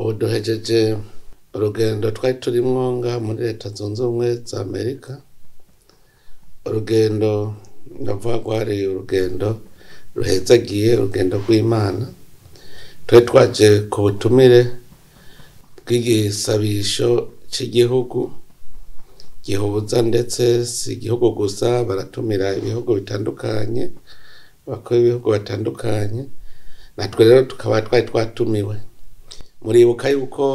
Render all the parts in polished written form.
Ubu duhejeje urugendo twari turimwo ngaha muri Leta Zunze Ubumwe za Amerika. Urugendo ndavuga rwari urugendo ruhezagiye, urugendo rw'Imana. Twari twaje ku butumire bw'igisabisho c'igihugu gihuza, ndetse si igihugu gusa, baratumira ibihugu bitandukanye, abakuru b'ibihugu batandukanye. Natwe rero tukaba twari twatumiwe. Muribuka yuko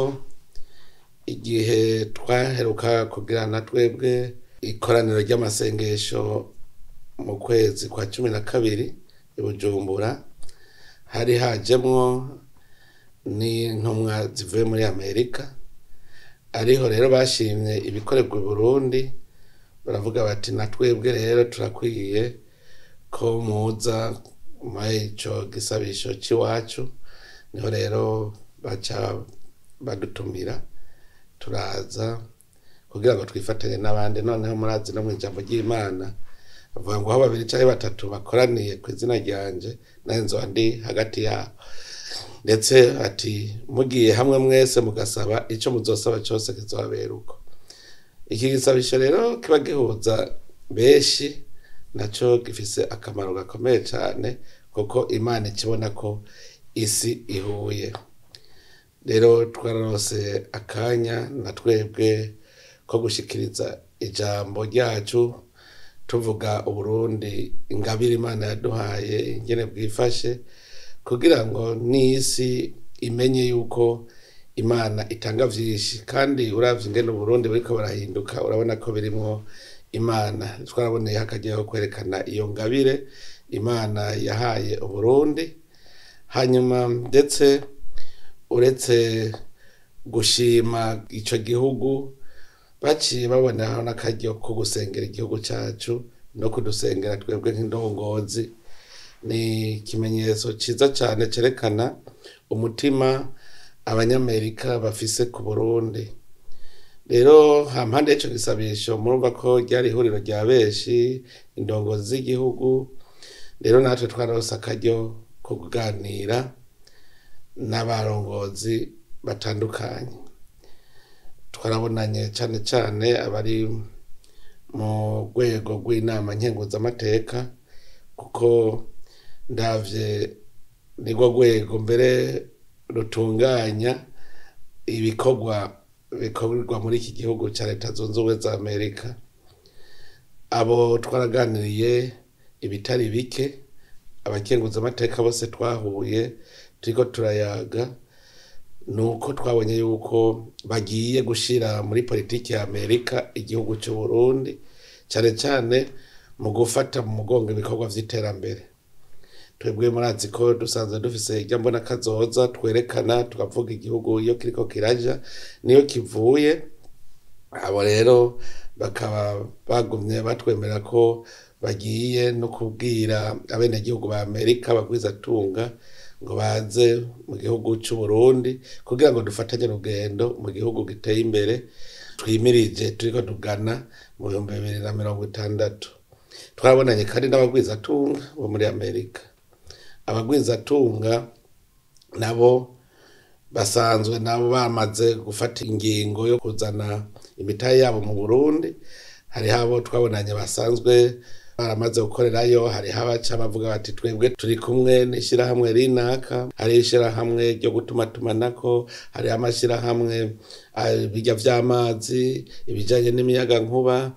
igihe twaheruka kugirana twebwe ikoraniro ry'amasengesho mu kwezi kwa 12 i Bujumbura, hari hajemwo n'intumwa zivuye muri Amerika. Ariho rero bashimye ibikorerwa i Burundi, baravuga bati na twebwe rero turakwiye ko muza muri ico gisabisho c'iwacu. Niho rero baca badutumira, turaza kugira ngo twifatanye n'abandi. Noneho murazi no mw'ijambo ry'Imana bavuga ngo aho babiri canke batatu bakoraniye kw'izina ryanje, nanje nzoba ndi hagati yabo. Ndetse ati mugiye hamwe mwese mugasaba ico muzosaba cose kizobabera uko. Iki gisabisho rero kiba gihuza benshi, naco gifise akamaro gakomeye cane, kuko Imana ikibona ko isi ihuye. Rero twararose akanya na twebwe ko gushikiriza ijambo ryacu, tuvuga Uburundi, ingabire Imana yaduhaye, ingene bwifashe, kugira ngo n'isi imenye yuko Imana itanga vyinshi. Kandi uravye ingene Uburundi buriko burahinduka, urabona ko birimwo Imana. Twaraboneye akaryo ko kwerekana iyo ngabire Imana yahaye Uburundi. Hanyuma ndetse uretse gushima ico gihugu, baciye babonaho n'akaryo ko gusengera igihugu cacu no kudusengera twebwe nk'indongozi. Ni ikimenyetso ciza cane cerekana umutima abanyamerika bafise ku Burundi. Rero hampande y'ico gisabisho, murumva ko ryari ihuriro rya benshi, indongozi z'igihugu. Rero natwe twararose akaryo ko kuganira n'abarongozi batandukanye. Twarabonanye cane cane abari mu rwego rw'inama nkenguzamateka, kuko ndavye nirwo rwego mbere rutunganya ibikorwa bikorerwa muri iki gihugu ca Leta Zunze Ubumwe za Amerika. Abo twaraganiriye ibitari bike, abakenguzamateka bose twahuye turiko turayaga, nuko twabonye yuko bagiye gushira muri politiki ya Amerika igihugu c'u Burundi, cane cane mu gufata mu mugongo ibikorwa vy'iterambere. Twebwe murazi ko dusanzwe dufise irya mbona kazoza twerekana, tukavuga igihugu iyo kiriko kiraja niyo kivuye. Abo rero bakaba bagumye batwemera ko bagiye no kubwira abenegihugu ba Amerika bagwizatunga ngo baze mu gihugu c'u Burundi, kugira ngo dufatanye urugendo mu gihugu giteye imbere twimirije turiko tugana mu 2060. Twabonanye kandi n'abagwizatunga bo muri Amerika. Abagwizatunga nabo basanzwe nabo bamaze gufata ingingo yo kuzana imitahe yabo mu Burundi. Hariho abo twabonanye basanzwe baramaze gukorerayo, hariho abaca bavuga bati twebwe turi kumwe n'ishirahamwe rinaka, hariho ishirahamwe ryo gutumatumanako, hariho amashirahamwe ibirya vy'amazi, ibijanye n'imiyagankuba.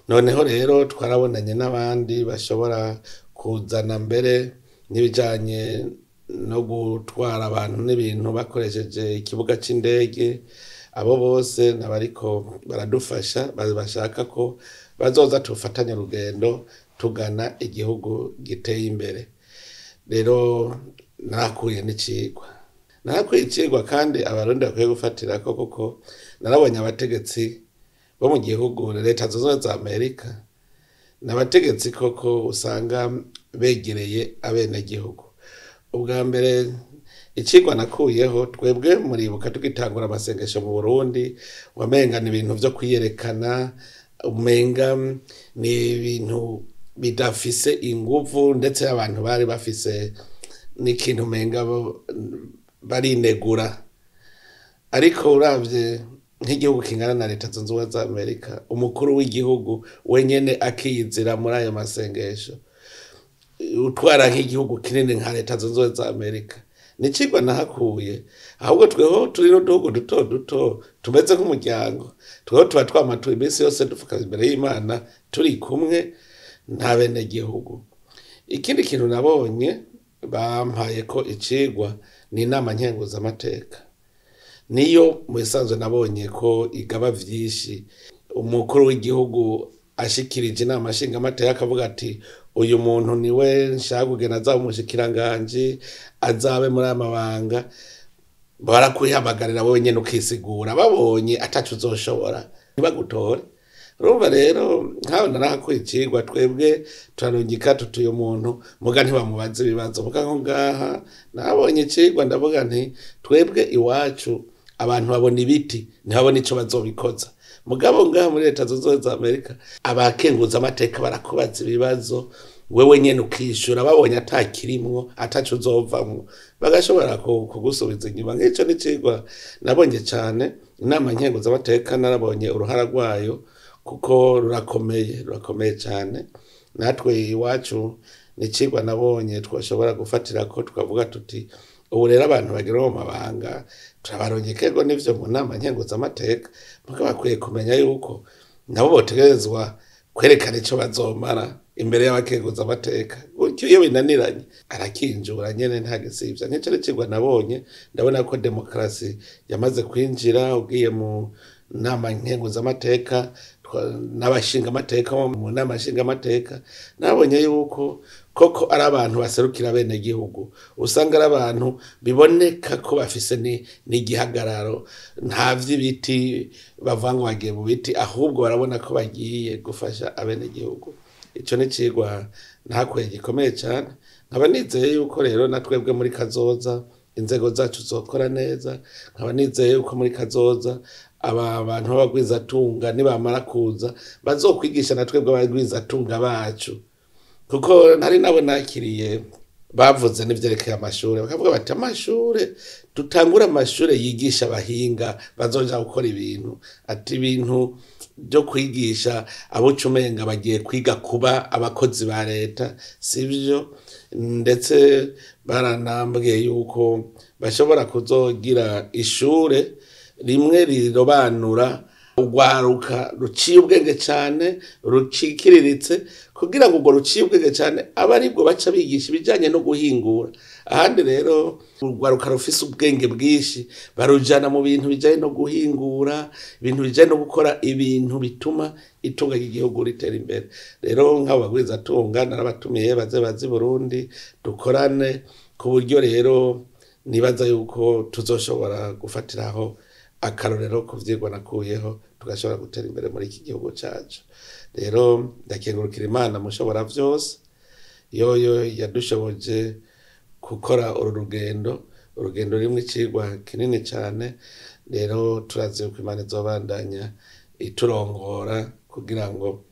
Noneho rero twarabonanye n'abandi bashobora kuzana mbere n'ibijanye no gutwara abantu n'ibintu bakoresheje ikibuga c'indege. Abo bose nabariko baradufasha, bashaka ko bazoza tufatanye urugendo tugana igihugu giteye imbere. Rero narakuye n'icigwa, narakuye icigwa kandi abarundi bakwiye gufatirako, kuko narabonye abategetsi bo mu gihugu Leta Zunze Ubumwe za Amerika, n'abategetsi koko usanga begereye abenegihugu. Ubwa mbere icigwa nakuyeho, twebwe muribuka tugitangura amasengesho mu Burundi, wamenga ni ibintu vyo kwiyerekana, umenga ni ibintu bidafise inguvu, ndetse abantu bari bafise n'ikintu umenga barinegura. Ariko uravye nk'igihugu kingana na Leta Zunze Ubumwe za Amerika, umukuru w'igihugu wenyene akiyizira muri ayo masengesho, utwara nk'igihugu kinini nka Leta Zunze Ubumwe za Amerika, ni icigwa nahakuye. Ahubwo tweho turi n'uduhugu duto duto tumeze nk'umuryango, tweho tuba twamatuye iminsi yose dupfukamye imbere y'Imana turi kumwe nta benegihugu. Ikindi kintu nabonye bampaye ko icigwa ni inama nkenguzamateka. Niyo mu bisanzwe nabonye ko igaba vyinshi. Umukuru w'igihugu ashikirije inama nshingamateka akavuga ati uyu muntu niwe nshaka kugena azaba umushikiranganji, azabe muri aya mabanga, barakwihamagarira wowe nyene ukisigura, babonye ataco uzoshobora ntibagutore. Urumva rero nkaho narahakuye icigwa, twebwe turarungika tuti uyu muntu muga ntibamubaze ibibazo. Muga nko ngaha nabonye icigwa, ndavuga nti twebwe iwacu abantu babona ibiti ntibabona ico bazobikoza. Mugabo ngaha muri Leta Zunze Ubumwe za Amerika abakenguza amateka barakubaza ibibazo, wewe nyene ukishura, babonye atakirimwo ataco uzovamwo bagashobora kugusubiza inyuma. Nk'ico ni icigwa nabonye cane. Inama nkenguzamateka narabonye uruhara rwayo kuko rurakomeye, rurakomeye cane. Natwe iwacu ni icigwa nabonye twashobora gufatirako tukavuga tuti ubu rero abantu bagera mu mabanga turabarungikego n'ivyo mu nama nkenguzamateka, muga bakwiye kumenya yuko nabo botegerezwa kwerekana ico bazomara imbere y'abakenguzamateka. Gutyo iyo binaniranye arakinjura nyene nta gisivya. Nk'ico ni icigwa nabonye, ndabona ko demokarasi yamaze kwinjira. Ugiye mu nama nkenguzamateka n'abashingamateka mu nama nshingamateka, nabonye yuko koko ari abantu baserukira bene gihugu, usanga ari abantu biboneka ko bafise n'igihagararo, nta vy'ibiti bavuga ngo bagiye mu biti, ahubwo barabona ko bagiye gufasha abene gihugu. Ico ni icigwa nahakuye gikomeye cane. Nkaba nizeye yuko rero na twebwe muri kazoza inzego zacu zokora neza. Nkaba nizeye yuko muri kazoza aba bantu b'abagwizatunga nibamara kuza bazokwigisha na twebwe abagwizatunga bacu, kuko nari nabo nakiriye bavuze n'ivyerekeye amashure, bakavuga bati amashure dutangure amashure yigisha abahinga bazoja gukora ibintu, ati ibintu byo kwigisha abo umenga bagiye kwiga kuba abakozi ba leta sivyo. Ndetse baranambwiye yuko bashobora kuzogira ishure rimwe rirobanura urwaruka ruciye ubwenge cane rucikiriritse, kugira ngo urwo ruciye ubwenge cane abe aribwo baca bigisha ibijanye no guhingura. Ahandi rero urwaruka rufise ubwenge bwinshi barujana mu bintu bijanye no guhingura, ibintu bijanye no gukora ibintu bituma itunga ry'igihugu ritera imbere. Rero nk'abo bagwizatunga narabatumiye baze baze i Burundi dukorane, ku buryo rero nibaza yuko tuzoshobora gufatiraho akarorero ku vyigwa nakuyeho, tugashobora gutera imbere muri iki gihugu cacu. Rero ndakengurukira Imana mushobora vyose, yoyo yadushoboje gukora uru rugendo, urugendo rurimwo icigwa kinini cane. Rero turazi yuko Imana izobandanya iturongora kugira ngo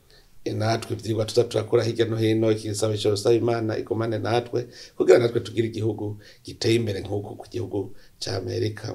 natwe ivyigwa tuza turakura hirya no hino, igisabisho dusaba Imana igumane natwe kugira natwe tugire igihugu giteye imbere nk'uku ku gihugu ca Amerika.